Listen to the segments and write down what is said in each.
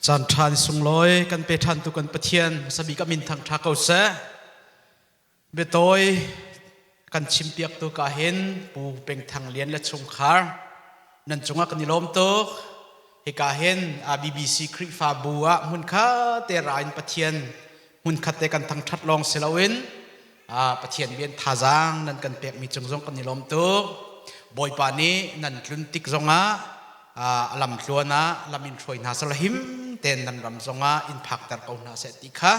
Caan ṭha ni sunglawi kan pe ṭhantu kan Pathian hmasabik a min thangṭha ko seh. Biatawi kan chimpiaktu ka hin Pu Peng Thang Lian le chungkhar nan cungah kan i lawm tuk. Hika hin BBC Khrihfabu ah hmunkhat te ra in Pathian hmunkhat te kan thangṭhat lawng si loin Pathian bian thazaang nan kan pekmi cung zong kan i lawm tuk. Bawipa nih nan tlun tik zongah a lam tluan ah lam in hruai hna seh him tein nan ram zongah in phakter ko hna seh ti kha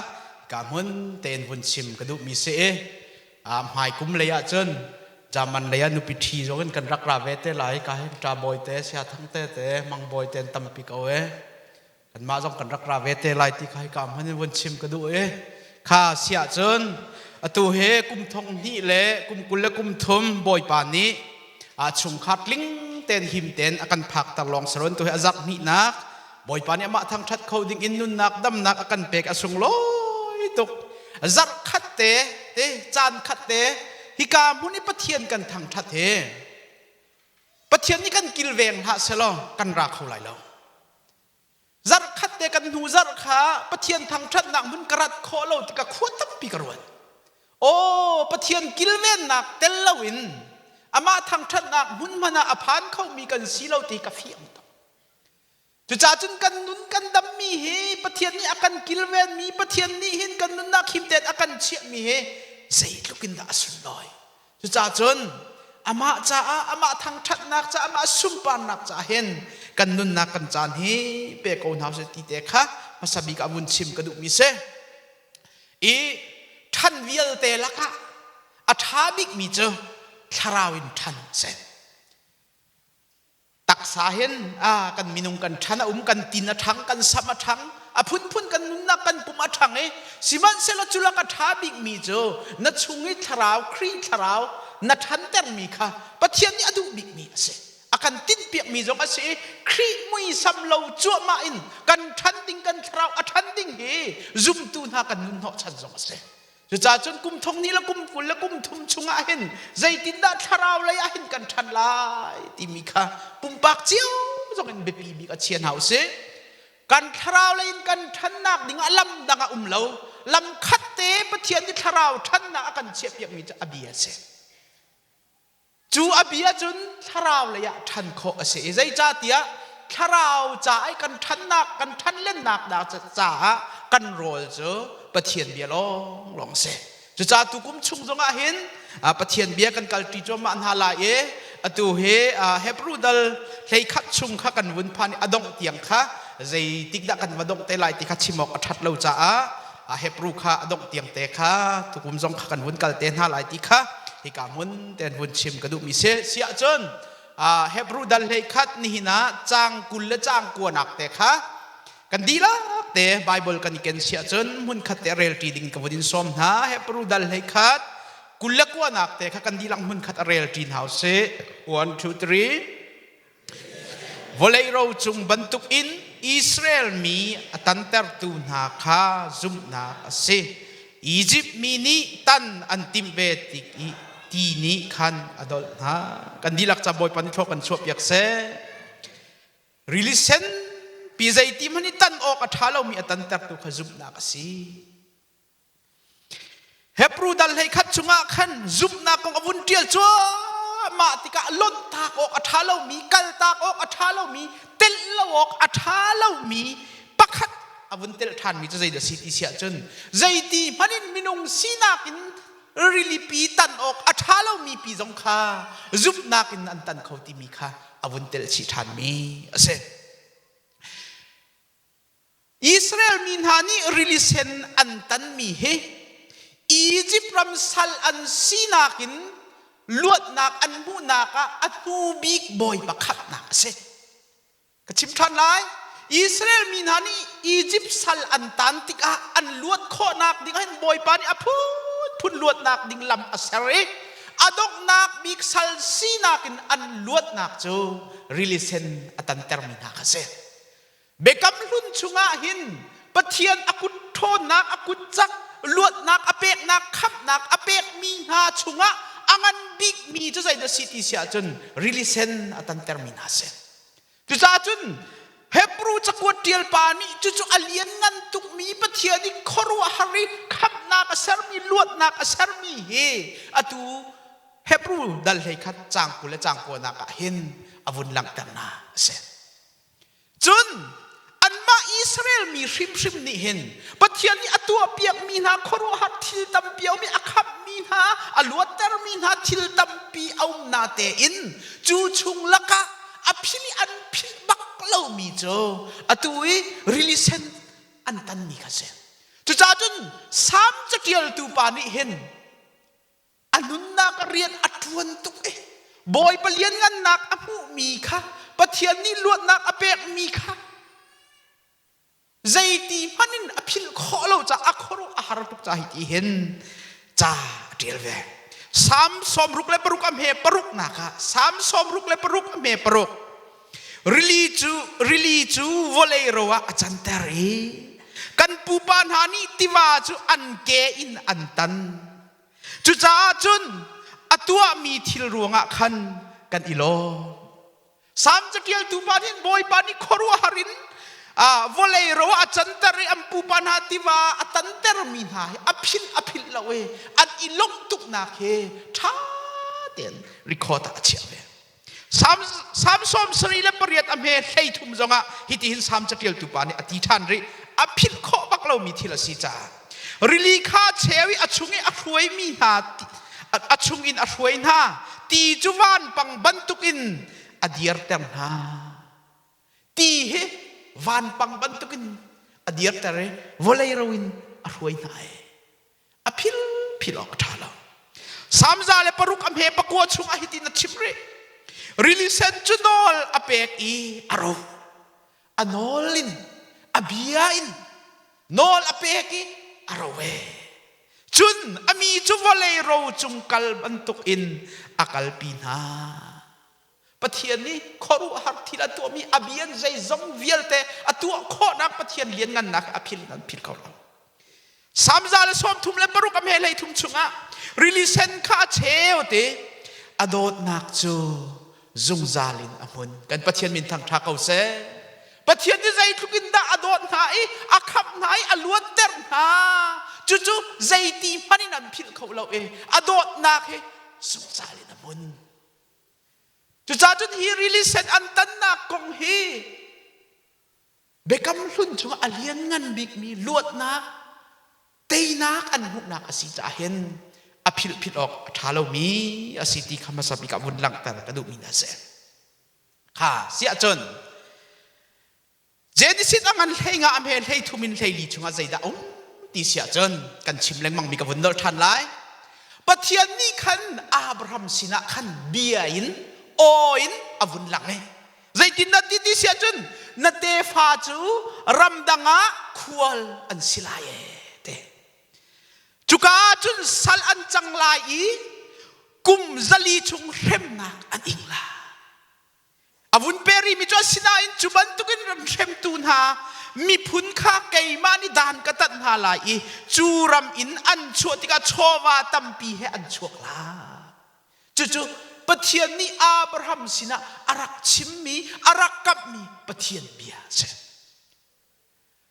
ka hmun tein vun chim ka duhmi si i hmai kum lei ah cun German lei ah nupi ṭhi zong in kan rak ra ve te lai ka hin ṭa bawi te sia thang te te mang bawi te an tampi ko e kanmah zong kan rak ra ve te lai ti kha hika hman in vun chim ka duh i kha siah cun atu he kum thong hnih le kum 20 le kum thum bawipa nih a chungkhar tling ten him ten a kan phakter lawng saron tu he a zarh hnihnak bawipa nih amah thangṭhat kho ding in nunnak damnak a kan pek a sunglawi tuk zarh khat te te caan khat te hika hmun i pathian kan thangṭhat he pathian nih kan kilveng hlah selaw kan ra kho lai lo Zarh khat te kan hnu zarh kha Pathian thangṭhatnak hmun ka rat khawh lo tikah khua tampi ka ruat. Aw Pathian kilvennak tel loin amah thangṭhatnak hmun hmanh ah a phan khomi kan si lo ti ka fiang tuk. Cucaah cun kan nun kan dammi hi Pathian nih a kan kilvenmi Pathian nih hin kan nunnak him tein a kan chiahmi hi zeitluk in dah a sunlawi. Cucaah cun amah caah amah thangṭhatnak caah amah sunparnak caah hin kan nunnak kan caan hi pe ko hna usih ti te kha hmasa bik ah vun chim ka duhmi si. I ṭhan vialte lakah a ṭha bikmi cu thlarau in ṭhan a si. Taksa hin a kan minung kan ṭhan a um kan tin a ṭhang kan sam a ṭhang a phunphun kan nunnak kan pum a ṭhang i sihmanhsehlaw cu lak a ṭha bikmi cu na chung i thlarau Khrih thlarau na ṭhantermi kha Pathian nih a duh bikmi a si a kan tinhpiakmi zong a si i Khrih muisam lo cuahmah in kan ṭhan ding kan thlarau a ṭhan ding hi zumtu hna kan nun hnawhchan zong a si Cucaah cun kum thong hnih le kum 20 le kum thum chungah hin zeitindah thlarau lei ah hin kan ṭhan lai timi kha pumpak cio zong in biapi bik a chia hna usih. Kan thlarau lei in kan ṭhannak ding ah lam dang a um lo. Lam khat te Pathian nih thlarau ṭhannak a kan chiahpiakmi cu a bia a si. Cu a bia cun thlarau lei ah ṭhan khawh a si i zeicahtiah thlarau ca i kan ṭhannak kan ṭhan lennak dah caah kan rawl cu Pathian bia lawnglawng a si. Cucaah tukum chung zongah hin Pathian bia kan kalṭi cuahmah hna lai i atu hi Hebrew dal 11 chung kha kan vun phan i a dongh tiang kha zeitik dah kan va dongh te lai ti kha chim awk a ṭhat lo caah a Hebrew kha a dongh tiang te kha tukum zong kha kan vun kal te hna lai ti kha hika hmun ten vun chim ka duhmi si si ahcun Hebrew dal 11 nihin ah caang 20 le caang kuanak te kha kan dihlak te Bible kan i ken si ahcun hmun khat te rel ṭi ding ka vun in sawm hna Hebrew dal 11 20 le kuanak te kha kan dihlak hmun khat a rel ṭi hna usih 1 2 3 Vawlei ro cung bantukin Israel mi a tantertu hna kha zumhnak a si. Izipt mi nih tan an timh ve tik i ti nih khan a dolh hna. Kan dihlak ca Bawipa nih thlua kan chuahpiak seh. Rili sen pi zeiti hmanh i tan awk a ṭha lomi a tantertu kha zumhnak a si. Hebru dal 11 chungah khan zumhnak kong a vun ṭial cuahmah tikah lonhtak awk a ṭha lomi, kaltak awk a ṭha lomi, telh lo awk a ṭha lomi pakhat a vun telh ṭhanmi cu zeidah si ti si ahcun zeiti hmanh in minung sinak in rilipi tan awk a ṭha lomi pi zong kha zumhnak in an tan kho timi kha a vun telh chih ṭhanmi a si. Israel mi hna nih rili sen an tanmi hi Izipt ram sal an sinak in luatnak an hmuhnak ah a hnu bik bawi pakhatnak a si. Ka chim ṭhan lai. Israel mi hna nih Izipt sal an tan tikah an luat khawhnak ding ah hin Bawipa nih a phunphun luatnak ding lam a ser i a donghnak bik sal sinak in an luatnak cu rili sen a tantermi hna kha a si. Biakam hlun chungah hin Pathian a kut ṭhawnnak, a kut cak, luatnak a peknak, khamhnak a pekmi hna chungah a ngan bikmi cu zeidah si ti si ahcun rili sen a tantermi hna a si. Cucaah cun Hebru cakuat ṭial pa nih cucu a lianngan tukmi Pathian i khuaruahhar i khamhnak a sermi, luatnak a sermi hi atu Hebru dal 11 caang 20 le caang kuanak ah hin a vun langhter hna a si. Cun anmah Israel mi hrimhrim nih hin Pathian nih a tuahpiakmi hna khuaruahhar thil tampi a um i a khamhmi hna, a luattermi hna thil tampi a um na tein cu chung lakah a phil i an philh bak lomi cu atu i rili sen an tanmi kha si. Cucaah cun Salm caṭialtu pa nih hin a nunnak rian a ṭuan tuk i Bawipa lianngannak a hmuhmi kha Pathian nih luatnak a pekmi kha zeiti hmanh in a philh khawh lo caah a khuaruah a har tuk caah hiti hin ca a ṭial ve. Salm 66 a hme paruknak ah Salm 66 a hme paruk rili cu rili cu vawlei ro ah a canter i kan pupa hna nih tiva cu an ke in an tan. Cucaah cun a tuahmi thil ruangah khan kan i lawm. Salm caṭialtu pa nih Bawipa nih khuaruahhar in vawlei ro a canter i an pupa hna tiva a tantermi hna hi a philh a philh lo i an i lawmh tuknak hi ṭha tein record ah a chiah ve. Salm 78 a hme 33 zongah hitihin Salm caṭialtu pa nih a ti ṭhan rih. A philh khawh bak lomi thil a si caah rili kha cheu i a chung i a hruaimi hna a chung in a hruai hna ti cu vanpang bantukin a dirter hna. Ti hi vanpang bantukin a dirter i vawlei ro in a hruai hna i a phil phil awk a ṭha lo. Salm 106 a hme pakua chungah hitin a chim rih. Rili sen cu nawl a pek i a ro. A nawl in, a bia in nawl a pek i a ro ve. Cun a mi cu vawlei ro cung kal bantuk in a kalpi hna. Pathian nih khuaruahhar thil a tuahmi a bia in zeizong vialte a tuah khawhnak Pathian lianngannak a phil nan phil kho lo. Salm 136 a hme 33 chungah rili sen kha a cheu te a dawtnak cu zungzal in a hmun. Kan Pathian min thangṭha ko seh. Pathian nih zeitluk in dah a dawt hna i a khamh hna i a luatter hna. Cucu zeiti hmanh in an philh kho lo i a dawtnak hi zungzal in a hmun. Cucaah cun hi rili sen an tannak kong hi Biakam hlun chungah a lianngan bikmi luatnak, teinak an hmuhnak a si caah hin a philh philh awk a ṭha lomi a si ti kha hmasa bik ah vun langhter ka duhmi hna a si. Kha siah cun Genesis a ngan 15 a hme 33 in 14 chungah zeidah um ti siah cun kan chim lengmangmi ka vun nolh ṭhan lai. Pathian nih khan Abraham sinah khan bia in aw in a vun lang i Zeitin na ti ti si ahcun na tefa cu ramdang ah khual an si lai ee te. Cuka ahcun sal an cang lai i kum 400 chung hremnak an ing lai. A vun pe rihmi cu asinain cu bantukin ram hremtu hna miphun kha keimah nih dan ka tat hna lai i cu ram in an chuah tikah chawva tampi he an chuak lai. Cucu Pathian nih Abraham sinah a rak chimmi, a rak kamhmi Pathian bia a si.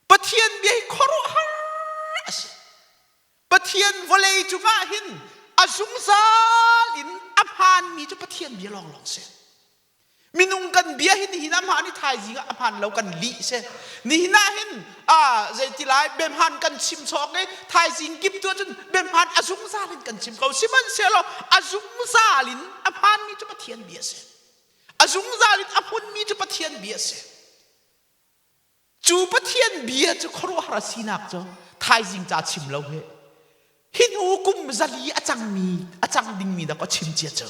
Pathian bia hi khuaruahhar a si. Pathian vawlei cungah hin a zungzal in a hmaanmi cu Pathian bia lawnglawng si. Minung kan bia hi nihin ah hmaan i thaizing ah a hmaan lo kan lih si. Nihin ah hin zeiti lai biahmaan kan chim sawk i thaizing kip tu ahcun biahmaan a zungzal in kan chim ko. Sihmanhsehlaw a zungzal in a hmaanmi cu Pathian bia a si. A zungzal in a hmunmi cu Pathian bia a si. Cu Pathian bia cu khuaruahhar a sinak cu thaizing ca chim lo hi hi hnu kum 400 a cangmi a cang dingmi dah ka chim cia cu.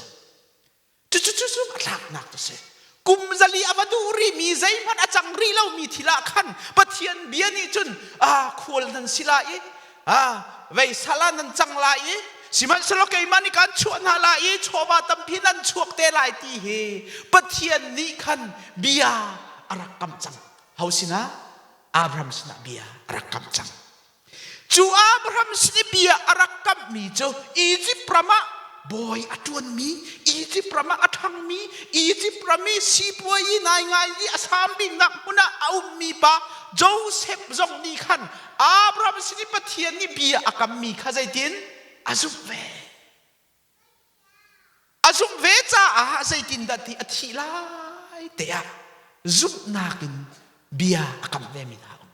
Cucu cu a tlaknak cu si. Kum 400 a va duh rihmi zeihmanh a cang rih lomi thil ah khan Pathian bia nih cun khual nan si lai i vei sal ah nan cang lai i sihmanhsehlaw keimah nih kaan chuah hna lai i chawva tampi nan chuak te lai ti hi Pathian nih khan bia a rak kamh cang. Ho sinah? Abraham sinah bia a rak kamh cang. Cu Abraham sin i bia a rak kamhmi cu Izipt ram ah bawi a ṭuanmi, Izipt ram ah a ṭhangmi, Izipt ram i sipuai i ngaingai i a sam biknak hmun ah a ummi pa Josef zong nih khan Abraham sin i Pathian nih bia a kammi kha zeitin a zumh ve. A zumh ve caah zeitindah ti a thih lai te ah zumhnak in bia a kam ve mi hna um.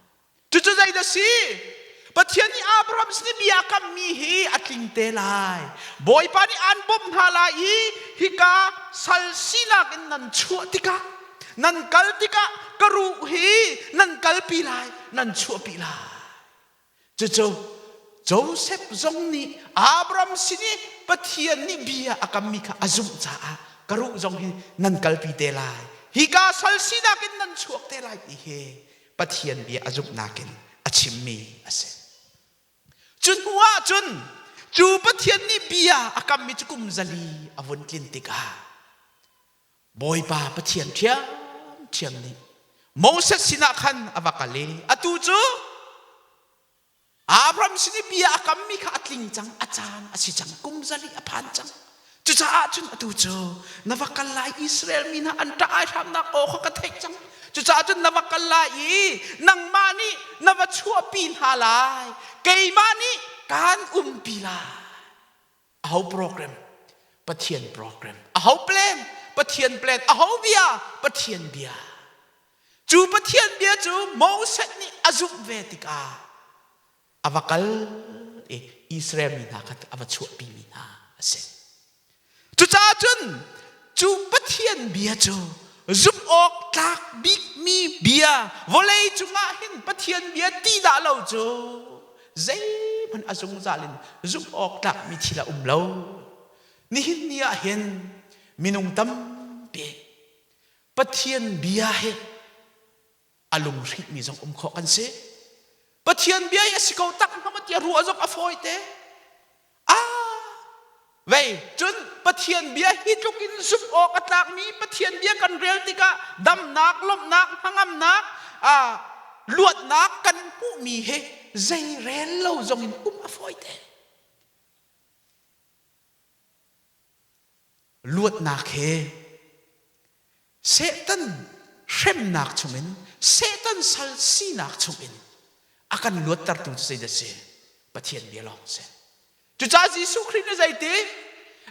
Cucu zeidah si? Pathian nih Abraham sin i bia a kammi hi a tling te lai. Bawipa nih aan bawmh hna lai i hika sal sinak in nan chuah tikah nan kal tikah ka ruh hi nan kalpi lai, nan chuahpi lai. Cucu Josef zong nih Abraham sin i Pathian nih bia a kammi kha a zumh caah ka ruh zong hi nan kalpi te lai. Hika sal sinak in nan chuak te lai ti hi Pathian bia a zumhnak in a chimmi a si. Cu hnu ah cun cu Pathian nih bia a kammi cu kum 400 a vun tlin tikah Bawipa Pathian ṭhiamṭhiam nih Moses sinah khan a va kal i atu cu Abraham sin i bia a kammi kha a tling cang, a caan a si cang, kum 400 a phan cang. Cucaah cun atu cu na va kal lai Israel mi hna an ṭah ai hramnak aw kha ka theih cang. Cucaah cun na va kal lai i nangmah nih na va chuahpi hna lai, keimah nih kaan umpi lai. Aho program? Pathian program. Aho plan? Pathian plan. Aho bia? Pathian bia. Cu Pathian bia cu Moses nih a zumh ve tikah a va kal i Israel mi hna kha a va chuahpi mi hna a si. Cucaah cun cu Pathian bia cu zumh awk tlak bikmi bia vawlei cungah hin Pathian bia ti dah lo cu zeihmanh a zungzal in zumh awk tlakmi thil a um lo. Nihin ni ah hin minung tampi Pathian bia hi a lunghrinhmi zong um khawh kan si. Pathian bia hi a si ko tak hnga maw tiah ruah zong a fawi te. Ah, vei cun Pathian bia hi tluk in zumh awk a tlakmi Pathian bia kan rel tikah damnak, lawmhnak, hnangamnak, ah, luatnak kan hmuhmi hi zei rel lo zong in um a fawi te. Luatnak he Satan hremnak chungin Satan sal sinak chungin a kan luattertu cu zeidah si? Pathian bia lawng si. Cucaah Jesuh Khrih nih zeiti?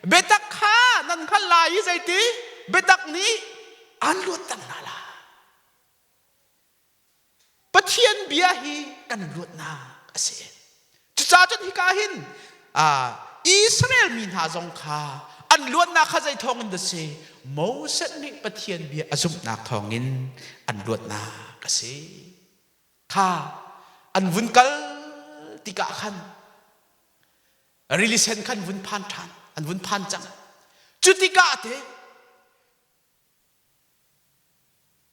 Biatak kha nan hngalh lai i zeiti? Biatak nih aan luatter hna lai. Pathian bia hi kan luatnak a si. Cucaah cun hika hin Israel mi hna zong kha an luatnak kha zei thawng in dah si? Moses nih Pathian bia a zumhnak thawngin an luatnak a si. Kha an vun kal tikah khan rili sen khan vun phan ṭhan, an vun phan cang. Cu tikah te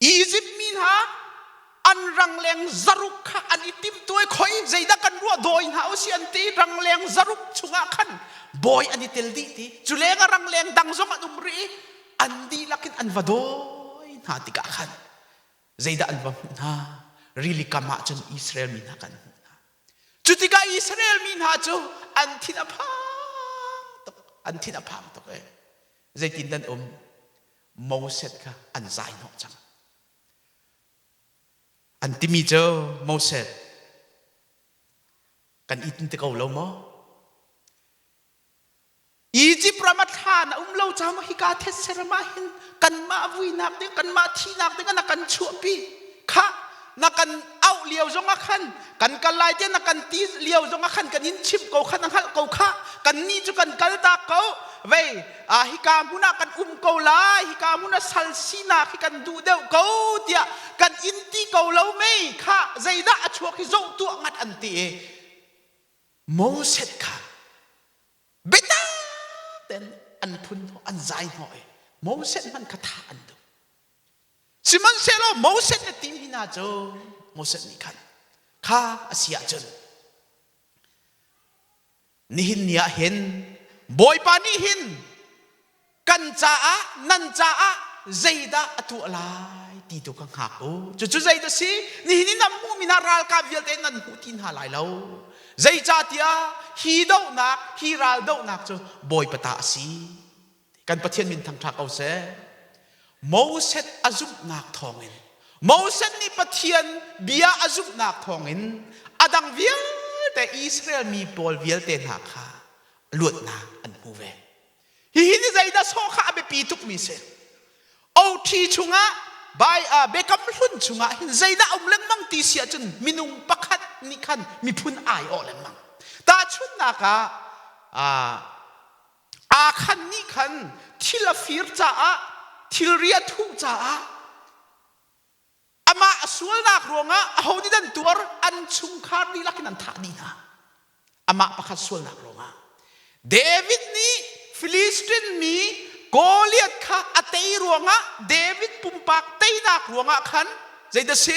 Izipt mi hna an rangleng zaruk kha an i timhtuai khoi zeidah kan ruah dawi hna usih an ti rangleng zaruk chungah khan bawi an i tel dih ti cu lengah rangleng dang zong an um rih i an dihlak in an va dawi hna tikah khan zeidah an va hmuh hna rili kam ah cun Israel mi hna kan hmuh hna cu tikah Israel mi hna cu an thin a phang tuk an thin a phang tuk e zeitin dan um Moses kha an zai hnawh cang. An timi cu Moses kan itin te ko lo maw? Egypt ram a thla na um lo ca maw hika thetse ram ah hin kanmah vuinak ding kanmah thihnak ding na kan chuahpi kha na kan auh lio zong ah khan kan kal lai te na kan ti lio zong ah khan kan in chimh ko kha na hngalh ko kha kan nih cu kan kal tak ko vei a hika hmun ah kan um ko lai hika hmun ah sal sinak hi kan duh deuh ko tiah kan in ti ko lo mei kha zeidah a chuak hi zoh tuah ngat an ti i Moses kha biatak ten an phun an zai hnawh i Moses hmanh kha thah an duh Sihmanhsehlaw Moses na timi hna cu Moses nih khan kha a si ahcun nihin ni ah hin Bawipa nih hin kan caah nan caah zeidah a tuah lai. ti tu kha hngak u. Cucu zeidah si? Nihin i nan hmuhmi hna ralkap vialte nan hmu ti hna lai lo. Zeicahtiah hi dohnak, hi ral dohnak cu Bawipa ta a si. Kan Pathian min thangṭha ko seh. Moses a zumhnak thawngin Moses nih Pathian bia a zumhnak thawngin a dang vialte Israel mi pawl vialte hna kha luatnak an hmu ve. Hihi ni zeidah sawh kha a biapi tukmi si. OT chungah bai biakam hlun chungah hin zeidah um lengmang ti si ahcun minung pakhat nih khan miphun ai awh lengmang. Tahchunhnak ah Akhan nih khan thil a fir caah thilri a thuh caah amah a sualnak ruangah aho nih an tuar an chungkhar dihlak in an thah dih hna amah pakhat sualnak ruangah David nih Filistin mi Goliath kha a tei ruangah David pumpak teinak ruangah khan zeidah si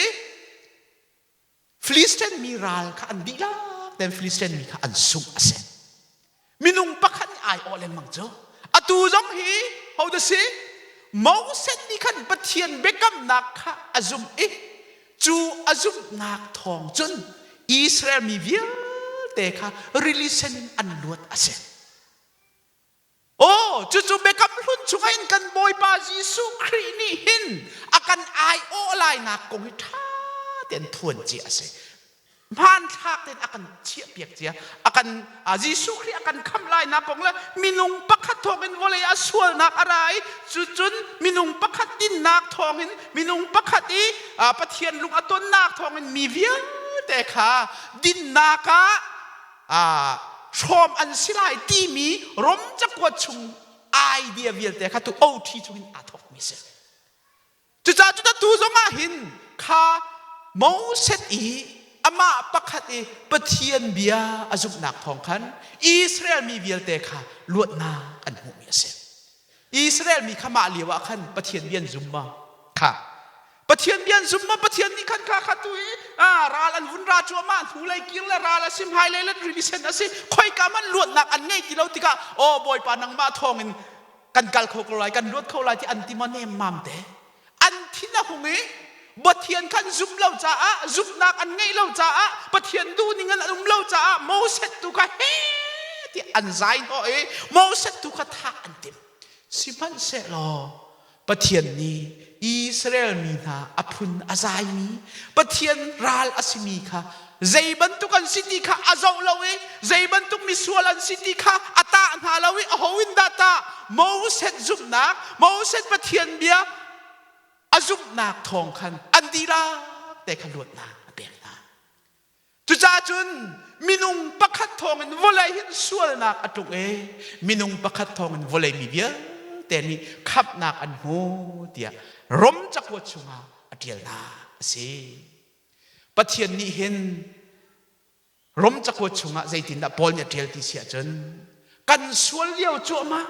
Philistine mi ral kha an dihlak tein Philistine mi kha an sungh a si. Minung pakhat nih ai awh lengmang cu. Atu zong hi ho dah si? Moses nih khan Pathian biakamnak kha a zumh i cu a zumhnak thawng cun Israel mi vialte kha rili sen in an luat a si. Aw, cucu biakam hlun chungah hin kan Bawipa Jesuh Khrih nih hin a kan aiawh lainak kong hi ṭha tein phuan cia a si. Hmanthlak tein a kan chiahpiak cia. A kan Jesuh Khrih a kan khamh lainak kong le minung pakhat thawngin vawlei ah sualnak a ra i cucun minung pakhat dinnak thawngin minung pakhat i Pathian lung a tonnak thawngin mi vialte kha dinnak ah hrawm an si lai timi Rom cakuat chung idea vialte kha tu OT chungin aa thawkmi si. Cucaah cu tu zong ah hin kha Moses i amah pakhat i Pathian bia a zumhnak thawng khan Israel mi vialte kha luatnak an hmuhmi a si. Israel mi kha mah lio ah khan Pathian bia an zum ma? Kha. Pathian bia an zum ma? Pathian nih khan kha kha tu i ral an vun ra cuahmah hnulei kir le ral a si hmailei le rili sen a si khoika man luatnak an ngei ti lo tikah aw Bawipa nangmah thawngin kan kal kho ko lai kan luat kho lai ti an ti ma nemmam te an thin a hung i Pathian khan zum lo caah zumhnak an ngeih lo caah Pathian duhning an um lo caah Moses tu kha he ti an zai hnawh i Moses tu kha thah an timh sihmanhsehlaw Pathian nih Israel mi hna a phun a zaimi Pathian ral a simi kha zei bantuk an si ti kha a zoh lo i zei bantuk misual an si ti kha a tah hna lo i aho in dah tah Moses zumhnak Moses Pathian bia a zumhnak thawng khan an dihlak te kha luatnak a pek hna cucaah cun minung pakhat thawngin vawlei hin sualnak a tlung i minung pakhat thawngin vawlei mi vialte nih khamhnak an hmu tiah Rom cakuat chungah a ṭialnak a si. Pathian nih hin Rom cakuat chungah zeitindah Paul nih a ṭial ti si ahcun kan sual lio cuahmah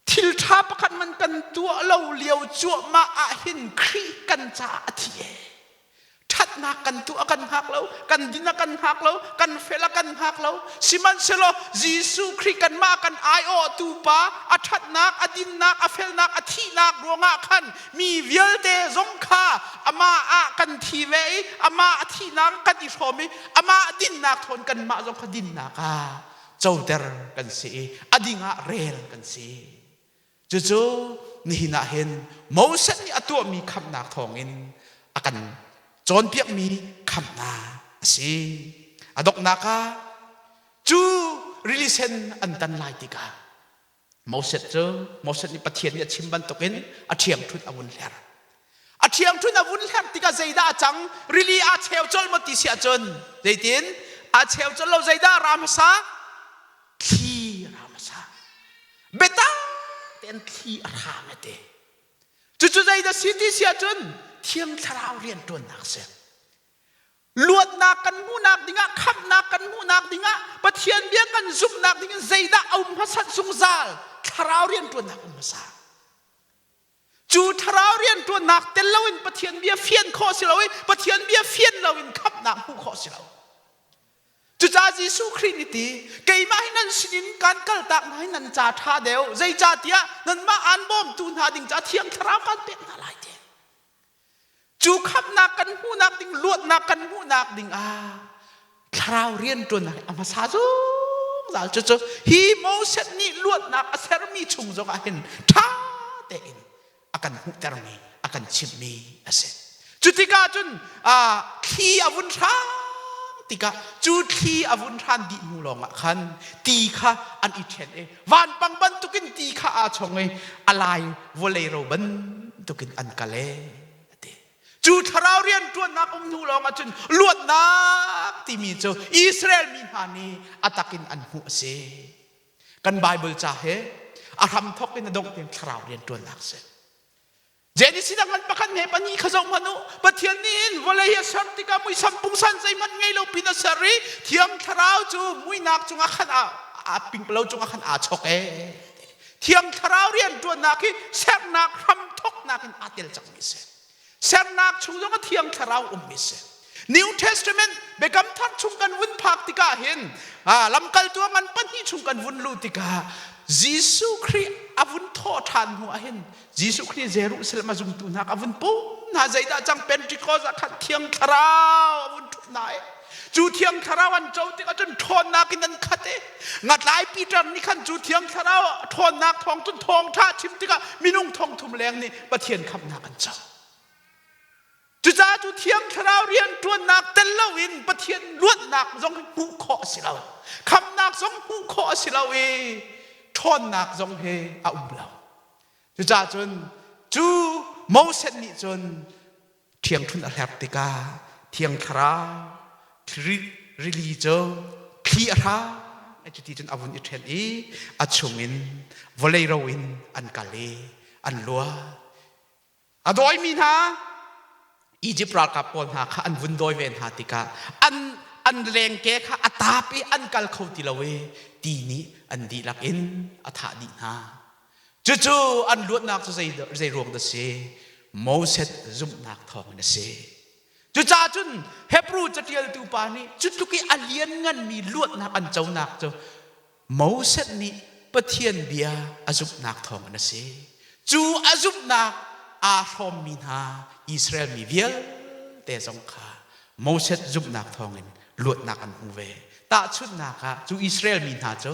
thil ṭha pakhat man kan tuah lo lio cuahmah ah hin Khrih kan caah a thi ee. Ṭhatnak kan tuah kan hngak lo, kan din a kan hngak lo, kan fel a kan hngak lo. Sihmanhsehlaw Jesuh Khrih kanmah kan aiawhtu pa a ṭhatnak, a dinnak, a felnak, a thihnak ruangah khan mi vialte zong kha amah ah kan thi ve i amah a thihnak kan i hrawm i amah dinnak thawn kanmah zong kha dinnak ah coter kan si i a ding ah rel kan si. Cucu nihin ah hin Moses nih a tuahmi khamhnak thawngin a kan cawnpiakmi khamhnak a si. A donghnak ah cu rili sen an tan lai tikah Moses cu Moses nih Pathian nih a chim bantukin a ṭhiangṭhunh a vun hler. A ṭhiangṭhunh a vun hler tikah zeidah a cang? Rili aa cheu colh maw ti si ahcun zeitin? Aa cheu colh lo zeidah a ra hmasa? Thli a ra hmasa. Biatak tein thli a hrang a ti. Cucu zeidah si ti si ahcun Thiang Thlarau rianṭuannak a si. Luatnak kan hmuhnak dingah, khamhnak kan hmuhnak dingah, Pathian bia kan zumhnak dingin zeidah a um hmasat zungzal? Thlarau rianṭuannak um hmasa. Cu thlarau rianṭuannak tel loin Pathian bia fian khawh si lo i Pathian bia fian loin khamhnak hmuh khawh si lo. Cucaah Jesuh Khrih nih ti, keimah hi nan sinin kaan kaltak hna hi nan ca ṭha deuh, zeicahtiah nanmah aan bawmtu hna ding caah Thiang Thlarau kaan pek hna lai ti. Cu khamhnak kan hmuhnak ding, luatnak kan hmuhnak ding ah thlarau rianṭuannak a hmasa zungzal. Cucu hi Moses nih luatnak a sermi chung zongah hin ṭha tein a kan hmuhtermi, a kan chimhmi a si. Cu tikah cun thli a vun hrang tikah, cu thli a vun hran dih hnu lawngah khan ti kha an i ṭhen i vanpang bantukin ti kha aa chong i a lai vawlei ro bantukin an kal e a ti. Cu thlarau rian ṭuannak um hnu lawngah cun luatnak timi cu Israel mi hna nih a takin an hmuh a si. Kan Bible ca he a hramthawk in a dongh tiang thlarau rian ṭuannak a si. Genesis ah ngan pakhat he pahnih kha zoh hmanh u. Pathian nih hin vawlei hi a ser tikah muisam pungsan zeihmanh ngei lo pin a ser i Thiang Thlarau cu muinak cungah khan a pingpalo cungah khan aa chok ee. Thiang Thlarau rianṭuannak hi sernak hramthawknak in aa tel cangmi a si. Sernak chung zong a Thiang Thlarau ummi a si. New Testament Biakam Thar chung kan vun phak tikah hin lamkaltu a ngan pahnih chung kan vun luh tikah Jesuh Khrih a vun thawh ṭhan hnu ah hin Jesuh Khrih Jerusalem a zumtu hna a vun pum hna. Zeidah cang? Pentecost ah khan Thiang Thlarau a vun ṭhut hna i cu Thiang Thlarau an co tikah cun ṭhawnnak in an khat i ngatlai Peter nih khan cu Thiang Thlarau ṭhawnnak thawng cun thawngṭha chim tikah minung 3000 leng nih Pathian khamhnak an co. Cucaah cu Thiang Thlarau rianṭuannak tel loin Pathian luatnak zong hi hmuh khawh a si lo. Khamhnak zong hmuh khawh a si lo i ṭhawnnak zong hi a um lo. Cucaah cun cu Moses nih cun ṭhiangṭhunh a hler tikah Thiang Thlarau rili cu thli a hrang, cuti cun a vun i ṭhen i a chungin vawlei ro in an kal i an luat. A dawimi hna Izipt ralkap pawl hna kha an vun dawi ve hna tikah an an lengke kha a tap i an kal kho ti lo i ti nih an dihlak in a thah dih hna. Cucu an luatnak cu zei ruang dah si? Moses zumhnak thawngin a si. Cucaah cun Hebrew caṭialtu pa nih cu tluk i a liannganmi luatnak an conak cu Moses nih Pathian bia a zumhnak thawngin a si. Cu a zumhnak aa hrawmmi hna Israel mi vialte zong kha Moses zumhnak thawngin luatnak an hmu ve. Tahchunhnak ah cu Israel mi hna cu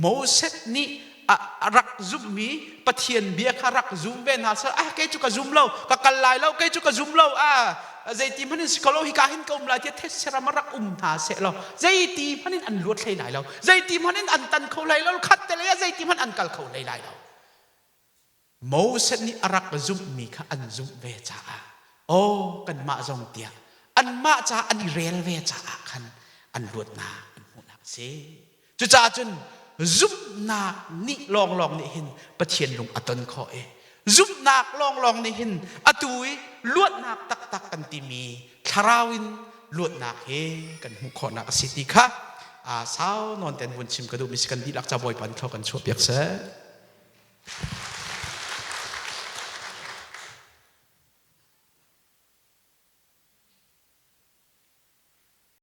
Moses nih a rak zumhmi Pathian bia kha rak zum ve hna seh, ah, kei cu ka zum lo, ka kal lai lo, kei cu ka zum lo, ah, zeiti hmanh in si ko lo, hika hin ka um lai tiah thetse ram ah rak um hna seh law zeiti hmanh in an luat hlei lai lo, zeiti hmanh in an tan kho lai lo, khat te lei ah zeiti hmanh an kal kho hlei lai lo. Moses nih a rak zumhmi kha an zumh ve caah, aw, kanmah zong tiah anmah caah an i rel ve caah khan an luatnak an hmuhnak a si. Cucaah cun zumhnak nih lawnglawng nih hin Pathian lung a ton khawh i zumhnak lawnglawng nih hin atu i luatnak taktak kan timi thlarau in luatnak hi kan hmuh khawhnak a si ti kha sau nawn ten vun chim ka duhmi si. Kan dihlak ca Bawipa nih thlua kan chuah piak seh.